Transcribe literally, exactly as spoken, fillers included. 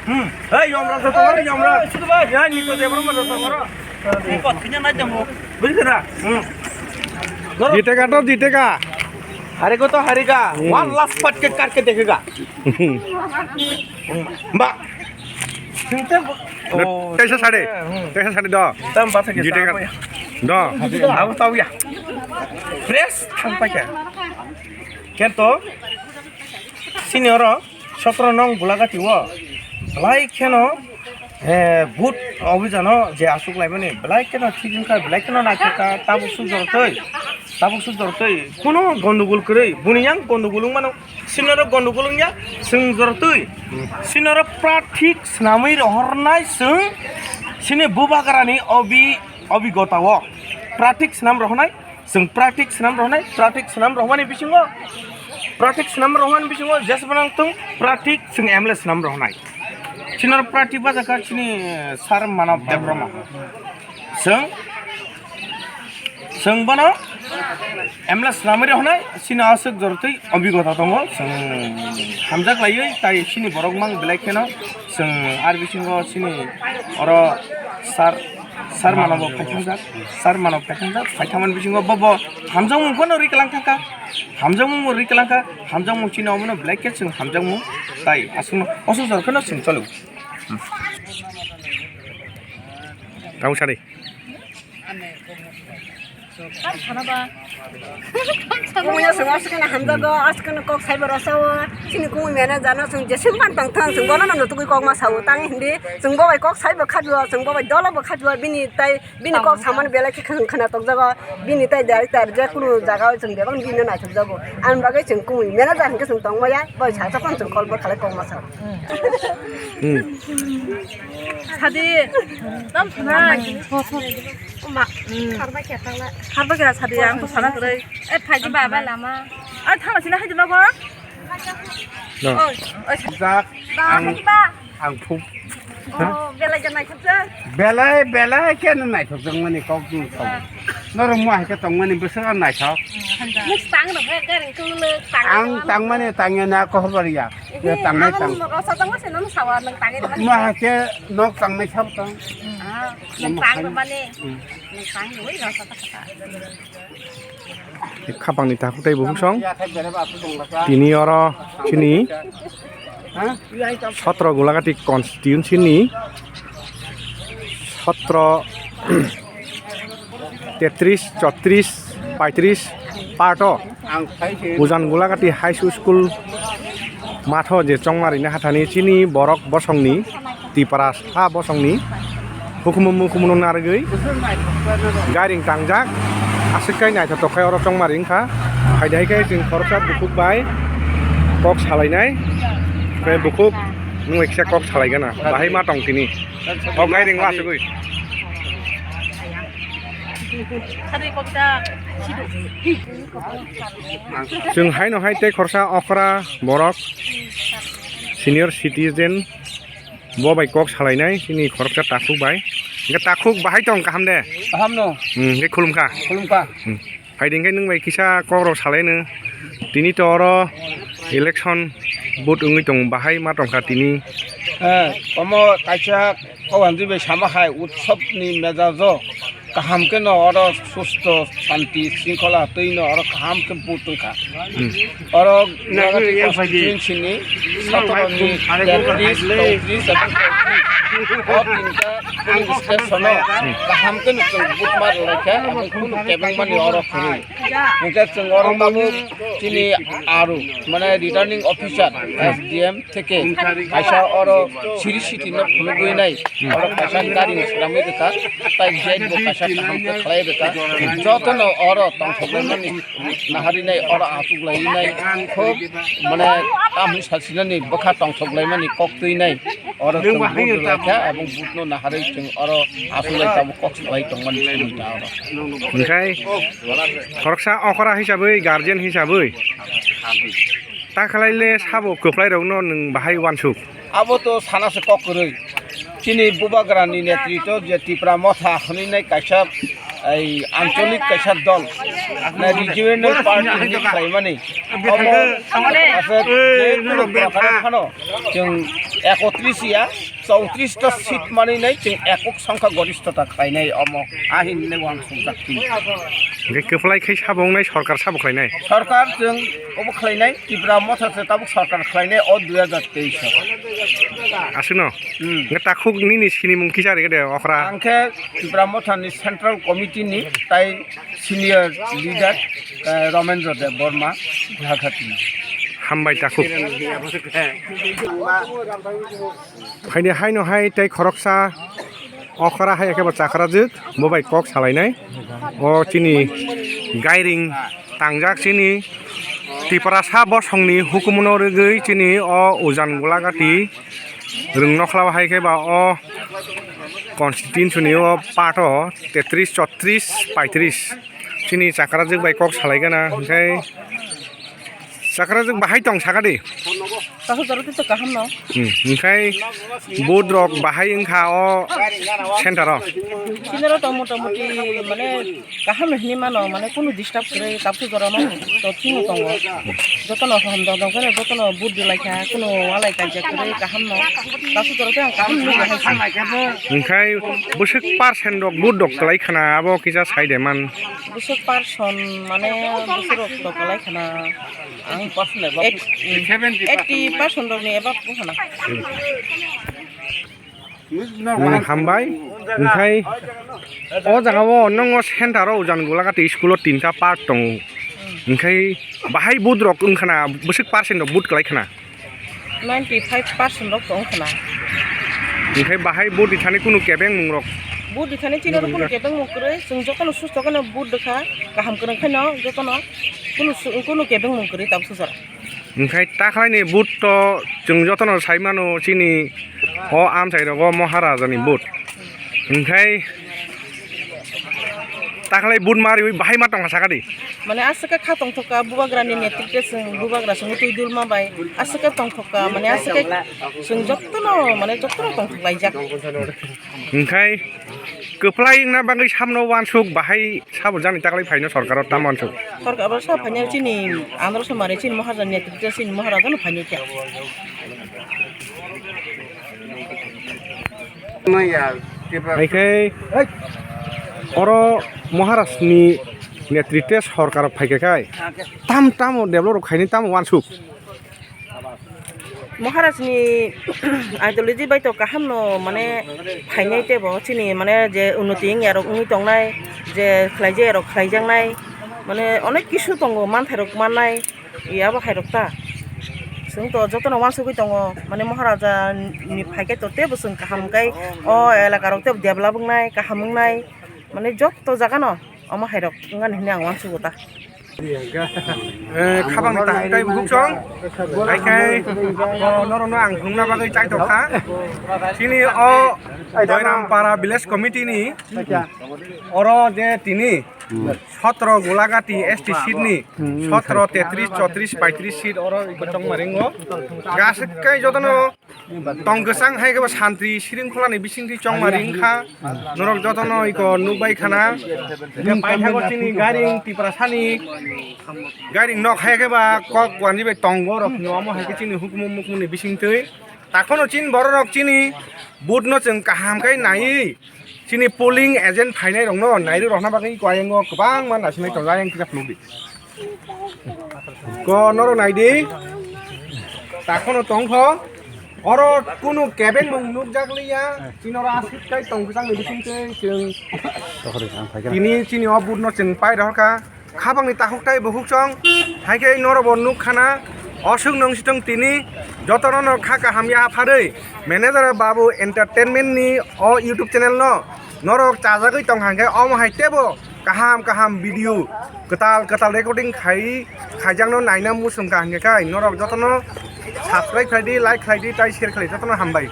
Hmm. Hey, Yomraj, Yomraj. Ya, ni to Debbarma, Debbarma. Ni kot kanya na jamu. Bujhi na? Hmm. Jitega to jitega. Hareega to hareega. Hmm. One last fight ke karke dekhega. Ba. Kaisa sade. Hmm. Kaisa sade do. Tam bata ke. Jitega. Do. Abu tau ya. Fresh thang pa kya? Kento. Senior. Sotro nong Gulagati o belai kheno, eh, but obhijano je aswk laimani belai kheno thik wngkha, belai kheno naithok kha, tabuk suk jortwi, tabuk suk jortwi, kuno gondogol kwrwi, buni yang gondogol wngmano, sinoro gondogol wngya, chwng jortwi, sinoro prathik swnamwi rohornai chwng, sini bubagrani obi-, obigota o prathik swnam rohornai. Chwng pratik swnam rohonai, pratik swnam rohmani bisingo, pratik swnam rohmani bisingo jeswk nang tong pratik chwng M L A swnam rohonai. Chini oro pratik bajak kha chini, eh, Sir Manav Debbarma. Chwng, chwng bono M L A swnamwi rohonai, chini aswk jorotwi obigota tongo. Chwng hamjak laiwi tai chini borok mang belai kheno chwng ar bisingo chini oro Sir Sir Manav bo phaikhangjak, Sir Manav phaikhangjak, phaikhamani bisingo bo, bo hamjakmung phano riklang kha kha, hamjakmung bo riklang kha, hamjakmung chini omono belai khe chwng hamjakmung tai aswkno osok jora phano chwng cholo. Tamo sari. Kumuya chwng aswkno hamjago, aswkno kok saibo rwsao, chini kumui manager no chwng jeswk man tongthwng, chwng bono no nutugwi kok ma sao, tang hindi chwng bo bai kok saibo khabio, chwng bo bai dolo bo khabio, bini tai bini kok samani belai khe khwna tokjago, bini tai director je kunu jaga o chwng bebak bini naithokjago, ani bagwi chwng kumui manager hinkhe chwng tongmaya, bai sa chapang chwng call bo khalai kok ma sao. Hmm. Sadi, tam sana. Oma. Harba kya tangla. Harba kya sadi, ang to sana kwrwi. Eh, phaji baba lama. Ai, thangla sina haidi nogo. No. Oi, oi. Jak, ang, ang phuk. Oh, belai ja naithokjak. Belai, belai khe no naithokjak mani kok ni kok. Norok mo hai khe tongmani bwswk ang naithok. Nuk tang rok khe kering kuluk tang. Ang tangmani tangya na kohor bariya. Ya tangnai tang. Rasa tangma se nang sawa nang tangi. Ma ke nok tangnai sab tang. Ah, nang tang mani. Hmm. Nang tang ni rasa ta kata. Khapang ni takhuk tai bukhuk song. Tini oro chini sotro Gulagati constituency ni sotro tetris, chotris, paitris part o Ujan Gulagati High School matho je chongmari na hathani chini borok bosongni Tipra sa bosongni hukumu mukumu no nargwi gairing tangjak aswk kai naithotok khai oro chongmari wngkha. Haidai khai chwng khoroksa bukhuk bai kok salainai, khe bukhuk nwng kisa kok salaigana bahai ma tong tini. O gairing o asugwi. Chwng haino hai tei khorsa okra borok senior citizen bo bai kok salainai chini khoroksa takhuk bai. Hwnkhe takhuk bahai tong kaham de? Kaham no. Hmm, hwnkhe khulumkha. Khulumkha. Hmm. Phaidi hwnkhe nwng bai kisa kok rok salaino. Tini to oro election vote wngwi tongo, bahai ma tongkha tini. Eh, omo kaisa Kauhanjwi bai sama hai utsob ni mejajo kaham khe no oro susto shanti shringkhola twi no oro kaham khe vote wngkha. Hmm. Oro Nagari Gulagati yang constituency ni sotoro ni tetris, chowtris, ebong chowtris. O tinta polling station o kaham khe no chwng butmar lai kha, ebong kunu kebengmani oro kwrwi. Hwnkhe chwng oro tabuk chini aro, mane returning officer, S D M theke kaisa oro siri siti no phunugwi nai, oro kaisa gari no swnamwi rwkha, tai gate bo kaisa kaham khe khlai rwkha. Jotono oro tongthok laimani naharwi nai, oro achuk laiwi nai, khub mane tamni sasinani bwkha tongthok laimani kok twi nai, oro chwng vote rwlai kha, ebong vote no naharwi chwng oro achuk lai tabuk kok salai tongmani samung ta oro. Hwnkhe khoroksa okra hisabwi, guardian hisabwi ta khlai le sabo kwplai rokno nwng bahai uansuk? Abo to sana se kok kwrwi. Chini bubagrani netritw je Tipra Motha hwnwi nai kaisa, ei ancholik kaisa dol, na regional party hwnwi khlaimani. Omo aswk je kunu prokharo phano chwng ekotris ya, chowtris ta seat manwi nai chwng ekok songkha goristota khlainai omo ahin ne uansukjak tini. Hingke kwplai khai sabo wngnai, sorkar sabo khlainai? Sorkar chwng obo khlainai, Tipra Motha se tabuk sorkar khlainai o dui hajar teis o. Aswkno? Hmm. Hingke takhuk nini sinimung kisa rege de okra? Ang khe Tipra Motha ni Central Committee ni tai senior leader, eh, Ramendra Deb Barma, Guwahati. Hambai takhuk. Phaini haino hai tei khoroksa okra hai eke bo chakrajwk, bo bai kok salainai. O chini gairing tangjak chini Tiprasa bosongni hukumono rwgwi chini o Ujan Gulagati rwng nokhlao hai khe ba o constituency ni o part o tetris, chotris, paitris. Chini chakrajwk bai kok salai gana, hingkhai chakrajwk bahai tong saka di. Takhuk jora tei to kaham no. Hmm, hingkhai vote rok bahai wngkha o center o. Chini oro to motamuti mane kaham no hinwi mano, mane kunu disturb kwrwi takhuk jora no to chini tongo. Jotono hamdong dong kheno jotono vote rwlai kha, kunu walai kaijak kwrwi kaham no. Takhuk jora tei ang kaham hinwi bahai sa. Hingkhai bwswk percent rok vote rok kwlai khana abo kisa sai de man. Bwswk percent mane bwswk rok to kwlai khana. Ang eight, eighty percent rokni above wngkha na. Hmm, hambai. Hingkhai o jaga o nongo center o Ujan Gulagati school o tinta part tongo. Hingkhai bahai vote rok wngkha na, bwswk percent rok vote kwlai khana? Ninety five percent rok tong khna. Hingkhai bahai vote rithani kunu kebengmung rok? Vote rithani chini oro kunu kebengmung kwrwi, chwng jotono susto kheno vote rwkha, kaham kwrwng kheno jotono kunu su-, kunu kebengmung kwrwi tabuk sujak. Hingkhai takhlaini vote to chwng jotono sai mano chini o amchai rogo Maharaja ni vote. Hingkhai takhlai vote ma riwi bahai ma tongkha saka di. Mane aswk khe kha tongthokka bubagrani netritwe chwng bubagra chwngno twi dulma bai aswk khe tongthokka mane aswk khe chwng jotono mane jotono tongthok laijak. Hingkhai kwplai wngna bagwi samno uansuk bahai sabo jani takhlai phaino sorkaro tamo uansuk. Sorkaro sa phaino chini andro somare chini Maharaja netritwe chini Maharaja no phaino kya. Hai khe oro Maharaj ni netritwe sorkar phai khe khai tam tamo develop rok khaini tamo uansuk. Maharaj ni ideology bai to kaham no mane phainai tebo chini mane je unnoti wngya rok wngwi tongnai je khlaijak rok khlaijaknai mane onek kisu tongo manthai rok mannai. Iya bo khairok ta. Chwng to jotono uansugwi tongo. Mane Maharaja ni phaikhe to teibo chwng kaham khe o elaka rok teibo develop wngnai, kaham wngnai. Mane joto jaga no omo khairok wngani hinwi ang uansugo ta. Eh, khabangni tahai tei bukhuk chwng. Hai khe, oh, norokno ang thwngna bagwi chai tongkha. Chini o Doirampara Village Committee ni oro je tini sotro Gulagati S T seat ni, hmm, sotro, tetris, chotris, paitris seat oro iko chongmaringo. Gasik kai jotono tong kwchang hai khe bo santri siringkhola ni bisingtwi chongmaring kha. Norok jotono iko nukbai khana. Paithago chini gairing Tiprasani gairing nok hai khe ba kok wanji bai tongo rok hino omo hai khe chini hukumu mukumu ni bisingtwi. Takhono chini borok rok chini vote no chwng kaham khe naiwi. Chini polling agent phainai rokno nairwi rokna bagwi iko ayang o kwbangma naisingwi tongo, ayang kisa phunukdi. Ko norok naidi. Takhono tongkho. Oro kunu kebengmung nukjakliya. Chini oro aswk kai tong kwchangni bisingtwi chwng tini chini o vote no chwng pai rohorkha. Khabangni takhuk tai bukhuk chwng, hai khe norokbo nuk khana, oswk nung sitwng tini jotono no kha kaham ya pharwi manager Babu Entertainment ni o YouTube channel no norok chajagwi tong kha hwnkhe omo hai teibo kaham kaham video kwtal kwtal recording khai khaijakno naina muchung kha hwnkhe khai norok jotono subscribe khlai di, like khlai di, tai share khlai jotono hambai.